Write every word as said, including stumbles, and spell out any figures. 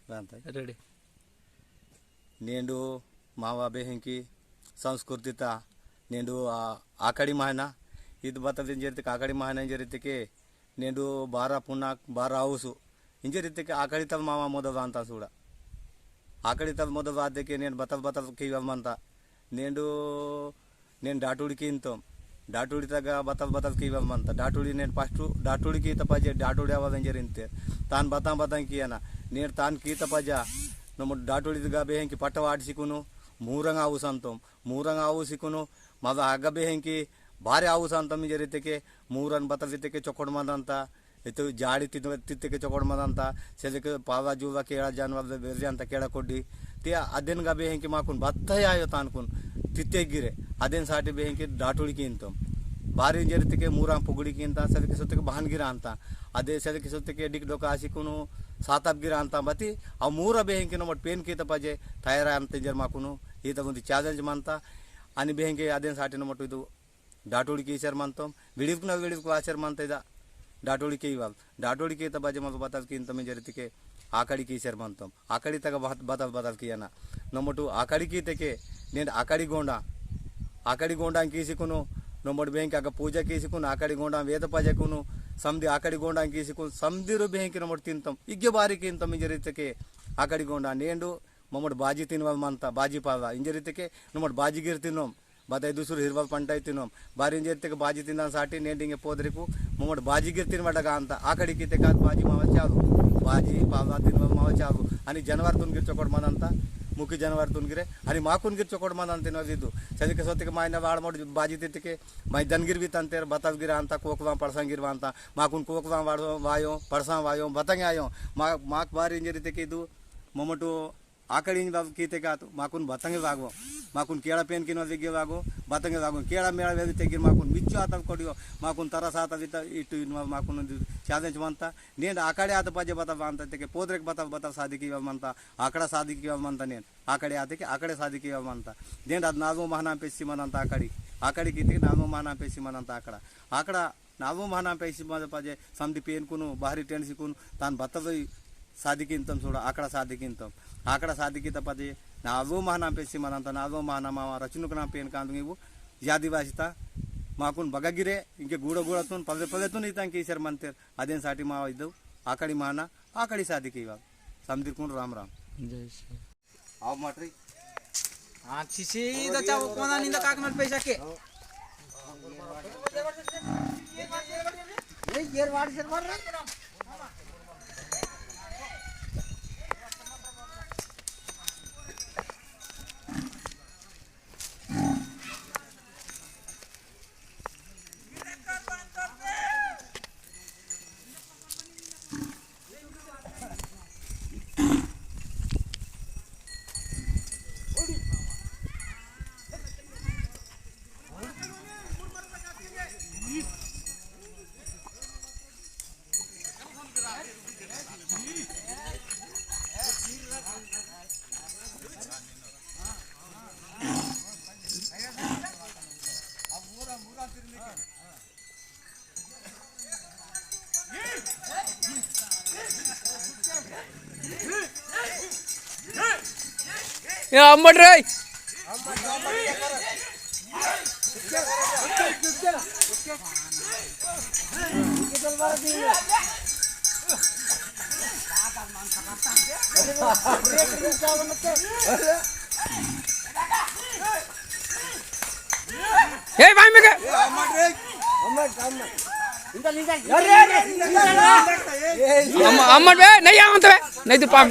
रांता। Ready। नेंडु मावा बेहंकी संस्कृति ता नेंडु आ-, आकाड़ी महीना। ईद बता इंजेर इतेके आकाड़ी महीना इंजेर इतेके नेंडु बारा पुनाक बारा आउसु। इंजेर इतेके आकाड़ी तब मावा मोदो जानता सूड़ा। आकाड़ी तब मोदो जात देके नेंड बतल बतल की मंता। नेंडु नेन डाटुड़ी कींतोम। डाटुड़ी तगा बतल बतल की बात मंता। डाटुड़ी नेन first डाटुड़ी की तपाजे डाटुड़ी आवाज इंजेर इंते। तान बतां बतां कियाना। नेन तान की तपाजा। नमो डाटुड़ी तगा बेहें की पटवाड़ सिकुनु। मूरंग आउसंतोम। मूरंग आउसिकुनु। मजा आगा बेहें की बारे आउसंतोम इंजेर इतेके। मूरन बतल इतेके चोकोड़ मंदंता। इतो जाड़ी तित-, तित्तेके चोकोड़ मदंता, सेलेके पावा जुवा केड़ा जानवर दे बेर जानता केड़ा कोड्डी। ते अदेन गा बेहें कि माकुन बत्ता आयो तानकुन तित्ते गिरे। अदेन साटी बेहें कि डाटुड़ी कींतोम। बारी इंजेर इतेके मूरा पुगड़ी कींता, सेलेके सोतेके बहान गिरा अंता। अदे सेलेके सोतेके डिक डोका आसी कुनु साताप गिरा अंता बती, अव मूरा बेहें कि नमट पेन की तपाजे तयार अंत इंजेर माकुनु, ये तब उन्दी challenge मंता। अनि बेहें कि अदेन साटी नमट इदु डाटुड़ी कीसेर मंतोम, विड़िवकुना विड़िवकु आसेर मंता इदा, डाटुड़ी कीवाल। डाटुड़ी की तबाजे मल बतल कींतोम इंजेर इतेके आकाड़ी कीसेर मंतोम। आकाड़ी तगा बत-, बतल बतल कियाना। नमोटु आकाड़ी की तेके, नेंड आकाड़ी गोंडा। आकाड़ी गोंडा कीसिकुनु, नमोट बेहें कि अगा पूजा कीसिकुनु, आकाड़ी गोंडा वेद पाजे कुनु, समदी आकाड़ी गोंडा कीसिकुनु, समदी रो बेहें कि नमोट तिंतोम। इग्गे बारी कींतोम इंजेर इतेके आकाड़ी गोंडा। नेंडु ममोट बाजी तिनवाल मंता, बाजी पावा। इंजेर इतेके नमोट बाजी गिर तिनोम। बता दुसुर हिरवाल पंटा इतिनोम। बारी इंजेर इतेके बाजी तिंदान साटी नेंड इंगे पोदरिकु ममोट बाजी गिर तिनवाडगा अंता। आकाड़ी की तेकात बाजी मावा चालू। बाजी पावा तिनवाल मावा चालू। अनि जनवार तुन गिर चोकोड़ मंदंता। मुखी जनवार तुन गिरे। अनि माकुन गिर चोकोड़ मंदंता तिनवाल इदु। सेलेके सोतेके मायना वाड़ मोड़ बाजी तितेके माय दन गिर भी तंतेर बतल गिर अंता कोकवा पड़सां गिर वांता। माकुन कोकवा वाड़ वायो, पड़सां वायो, बतंग आयो। मा-, माक बारी इंजेर इतेके इदु ममोटु आकाड़ी इंज बाबू कीते कातु, माकुन बतंगे वागो, माकुन केड़ा पेन किनो दिग्गे वागो, बतंगे वागो, केड़ा मेड़ा वेदी तेगिर माकुन मिच्चो आता कोडियो, माकुन तरस आता विता इटु इनवा माकुन challenge मंता। नेंड आकाड़ी आता पजे बता बांता तेके पोदरेक बता बता सादी की मंता, आकड़ा सादी की मंता नेंड, आकाड़ी आते के आकड़े सादी की मंता। नेंड अद नाजो महाना पेसी मनंता आकाड़ी, आकाड़ी कीते नाजो महाना पेसी मनंता आकड़ा, आकड़ा नाजो महाना पैसी मद पजे समदी पेन कुनु बाहरी टेंड सिकुन तान बत्तदोई सादी किंतम सोड़ा आकड़ा सादी किंतम। आकड़ा सादी किंत पजे नाजो महाना पैसी मदंता नाजो महाना मावा रचनुक ना पेन कांदुंगी वो यादी वासिता माकुन बगगिरे इंके गुड़ा गुड़ा तुन पदे पदे तुन इतां कीसर मंतेर अदेन साटी मावा इदो आकड़ी महाना आकड़ी सादी की बात। समदीर कुन राम राम। जय श्री। आओ मटरी। हाँ, सीसी इधर चाहो, कोना निंदा काक नल पैसा के। ये, ये वाड़ से मार रहा है। या अम्मट रे। ए भाई, मैं क्या? अम्मा, अम्मा बे, नहीं आऊँ तो बे, नहीं तो पाप।